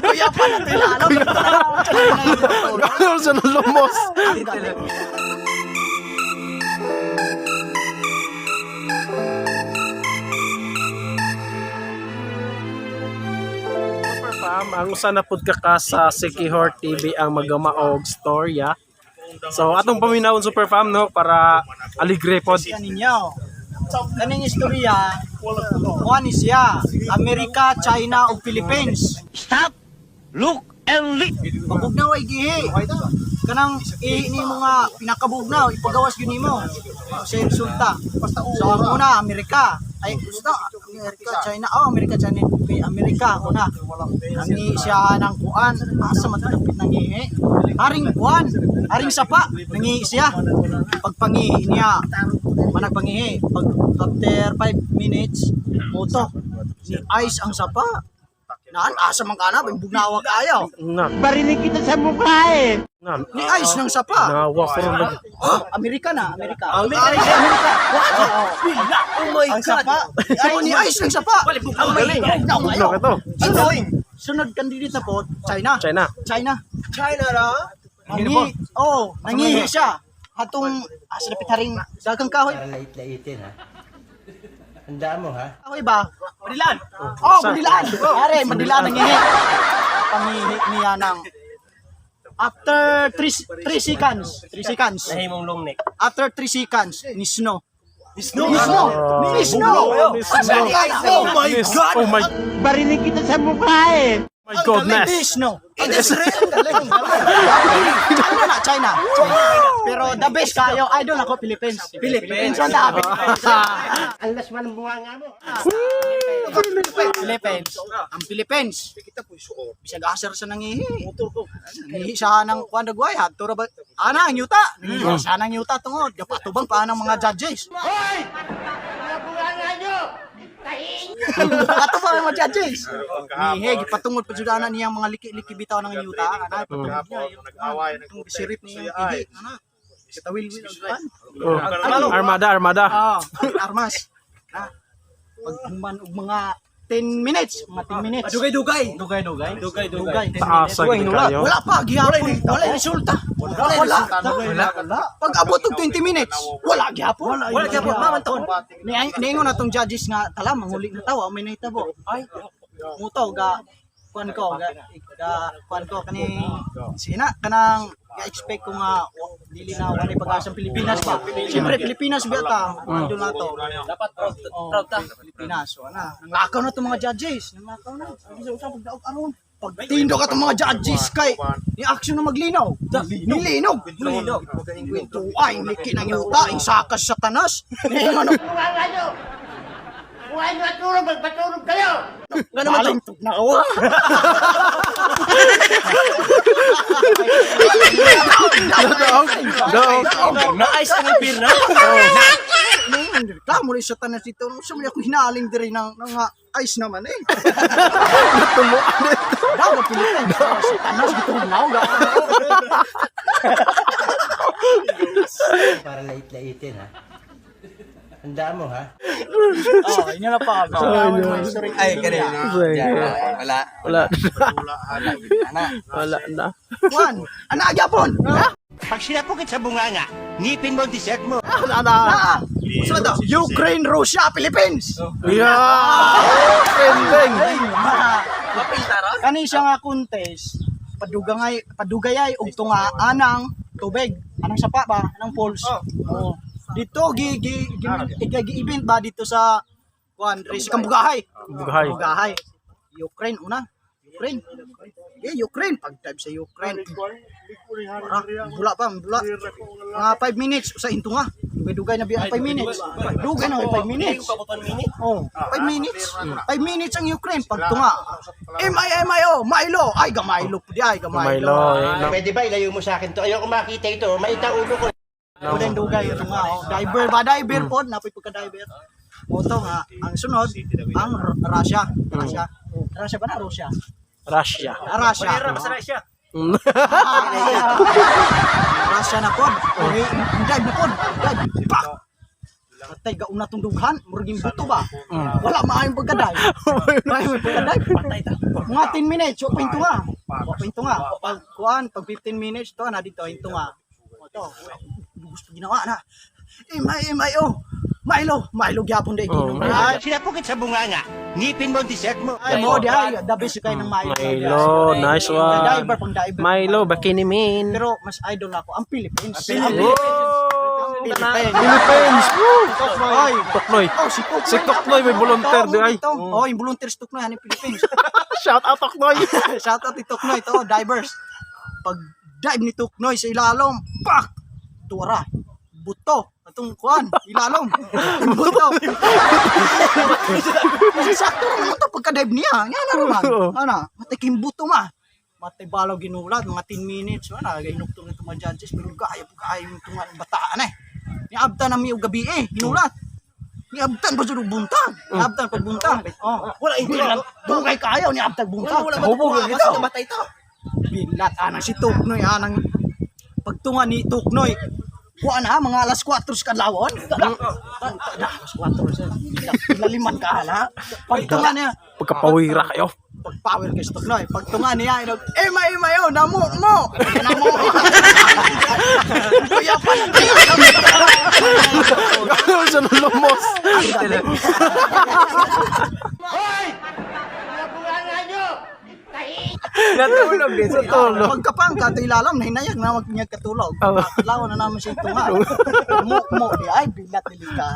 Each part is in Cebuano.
Kuya pa na tila. Ano? Ano sa lumos? Ang galing. Super fam, ang usa na pud ka ka sa Sikihor TV ang magamaog storya. So atong paminawon, super fam, no, para aligre pod. Siya ninyo. Kaning istorya, kuan ni siya, Amerika, China ug Philippines. Stop! Look and lick! Pabugnaw ay gihi. Kanang ihi nimo nga pinakabugnaw, ipagawas gyud nimo sa resulta. So ang una Amerika, ay gusto Amerika, China, oh Amerika, China, okay, Amerika una. Nangi siya ng kuan, asa man dapit nang ihi. Haring kuan, haring sapa, nangi siya. Pagpangihi niya, managpangihi, pag after 5 minutes, moto ni ice ang sapa. Naan asa man kana, bugnawa kaayo. Na. Barinig kita sa mukha eh! Na. Ni ice ng sapa. Nawa ko ron lagi. Oh, Amerika na, Amerika. Amerika. Amerika. What? Oh my Ang sapa. Ay, ni ice ng sapa. Ang galing. Bugnaw ka to. Sunod, sunod candidate na po, China. China. China. China ra. Nangi, oh, nangihi siya. Hatong asa na pitaring dagang kahoy. Para lait-laitin ha. Handaan mo ha. Kahoy ba? Madilan. Oh, madilaan. Are, madilaan nangihi. Pangihi niya ng after 3 seconds, 3 seconds. Nahimong long neck. After 3 seconds, ni snow. Ni snow. Ni snow. Ni snow. Ni snow. Oh my Miss- Oh my, Barinig kita sa mukha eh! my goodness. Snow. Ang galing. China na, China. Pero the best kayo, idol ako, Philippines. Philippines. Ang dami. Ang lasman ng bunganga mo. Philippines. Ang Philippines. Bisag asar sa nangihi. Nangihi siya ng kuan dagway. Hadto ra ba? Ana ang yuta. Nangihi siya ng yuta tungod. Gapatubang pa ng mga judges. Hoy! Mga bunganga nyo! Patubang ang mga judges. Nangihi gipatungod pa jud ana niyang mga liki-liki bitaw ng yuta. Ana patungod niya. Itong sirip niyang ihi. Ana. Katawil-wil ang kuan. Oh. Armada, armada. Ah, armas. Ah. Pag human og mga 10 minutes, mga 10 minutes. Dugay-dugay. Dugay-dugay. Dugay-dugay. Taasa gid kayo. Wala pa gihapon, wala resulta. Wala, wala. Wala. Pag abot og 20 minutes, wala gihapon. Wala gihapon, maman taon. Ni niingon atong judges nga tala manghuli na tawa may nahitabo. Ay, mutaw ga kuan ko ga, ga kuan ko kani sina kanang ga-expect ko nga dili na wala pag-asa ang Pilipinas pa. Siyempre Pilipinas biya ta, idol na to. Dapat proud, Oh, proud ta. Pilipinas. So, ana, nanglakaw na itong mga judges. Nanglakaw na. Sabi sa usap, pagdaog aron. Pagtindo ka itong mga judges kay ni action na maglinaw. Nilinog. Nilinog. Ay, liki ng yuta, isakas sa tanas. Ano, Bunganga nyo! Buhay nyo at tulog! Magpatulog kayo! Nga naman to. Maling na kawa. Daog. Daog. Na-ice ang impirna. Ngayon, reklamo rin sa tanas dito. Sa muli ako hinaling diri ng nga ice naman eh. Natuluan ito. Daw, ang Pilipinas. Sa tanas dito, naw. Para lait-laitin ha. Handaan mo ha. Oh, yun na pa. Ay, kanina. Wala. Wala na. Wala na. Juan, ana gyapon. Ha? Pag sinapukit sa bunganga, ngipin mo ang dessert mo. Wala na. Ah, Ukraine, Russia, Philippines. Yeah! Trending! Mapil tara. Kani siya nga contest, padugay padugayay og tunga anang tubig, anang sapa ba, anang falls. Oh. Dito gi gi gi, gi, gi event ba dito sa kuan diri sa Kambugahay. Kambugahay. Kambugahay. Ukraine una. Ukraine. Yeah, Ukraine pag dive sa Ukraine. Para, bula pa, bula. Mga 5 minutes sa intunga. Dugay-dugay na biya 5 minutes. Dugay na 5 minutes. Oh, 5 minutes. 5 minutes ang Ukraine pagtunga. M I M I O, Milo. Ay ga Milo pud ay ga Milo. Milo. Eh, no. Pwede ba ilayo mo sa akin to? Ayoko makita ito. Maita ulo ko. Wala yung dugay ito nga. Oh. Diver ba diver pod napoy pagka diver. Moto nga ang sunod ang Russia. Russia. Russia ba na Russia? Russia. Ah, Russia. Pera basta na siya. Russia na pod. Okay, dive na pod. Dive. Pak. Patay gauna tong dughan, murag yung buto ba? Wala maayong pagka-dive. Maayong pagka-dive, patay ta. Mga 10 minutes, wa pa yung tunga. Wa pa yung tunga. Pag kuan, pag 15 minutes to na dito yung tunga. O to, gusto ginawa na. M I M I O. Milo, Milo gyapon day Oh, ginom. Milo. Ay, Sinapukit sa bunganga. Ngipin mo ang dessert mo. ay mo di ay, the best kay ng Milo. Milo, nice one. Diver pang diver. Milo, bakinimin. Pero mas idol ako ang Philippines. Oh! Philippines. Philippines! Woo! Ay, Toknoy. oh, si Tuknoy. Si Tuknoy, may volunteer di ay. Oh, yung volunteer si Tuknoy, ano yung Philippines. Shout out, Toknoy! Shout out ni Tuknoy, to, divers. Pag dive ni Tuknoy sa ilalom, pak! Tuwara. Buto. Atong kuan, ilalom. Buto. Sakto naman ito pagka-dive niya. Nga na naman. Oo. Ana, matay kayong buto ma. Matay balaw ginulat, mga 10 minutes. Ana, gahinugtong nito mga judges. Pero kaya po kaya yung tungan ng bataan eh. Niabta na mi og gabi eh, ginulat. Niabtan pa siya og buntag. Niabtan pa buntag. Oh. Wala Wala, dugay kayo, niabtag buntag. Wala Hubog ba ang ito? Namatay to. Bilat anang si Tuknoy anang pagtunga ni Tuknoy. Kuha na mga alas 4 sa kadlawon. Alas 4 sa laliman ka hala. Pagtunga niya, Pagkapawira kayo. pagpower kay si Tuknoy. Pagtunga niya, inog, eh may mayo, namo mo. Namo. Kuya pa na. Gano'n siya nalumos. Ang galing. Hoy! Mga bunganga nyo! Tahi! Natulog din Sa tulog. Pagkapang ka, ito ilalam, nahinayag na magnyag katulog. Oo. Lawan na naman siya tunga. Mo, mo, di ay, bilat nilika.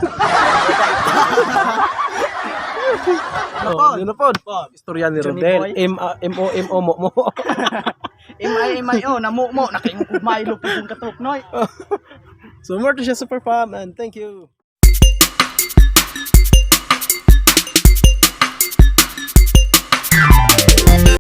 Oh, yun na po. Istorya ni Johnny Rodel. Boy. M M O M O mo mo. M-I-M-I-O, namo mo, nakaingkog mailo po yung katuknoy. So more to siya, super fam, and thank you.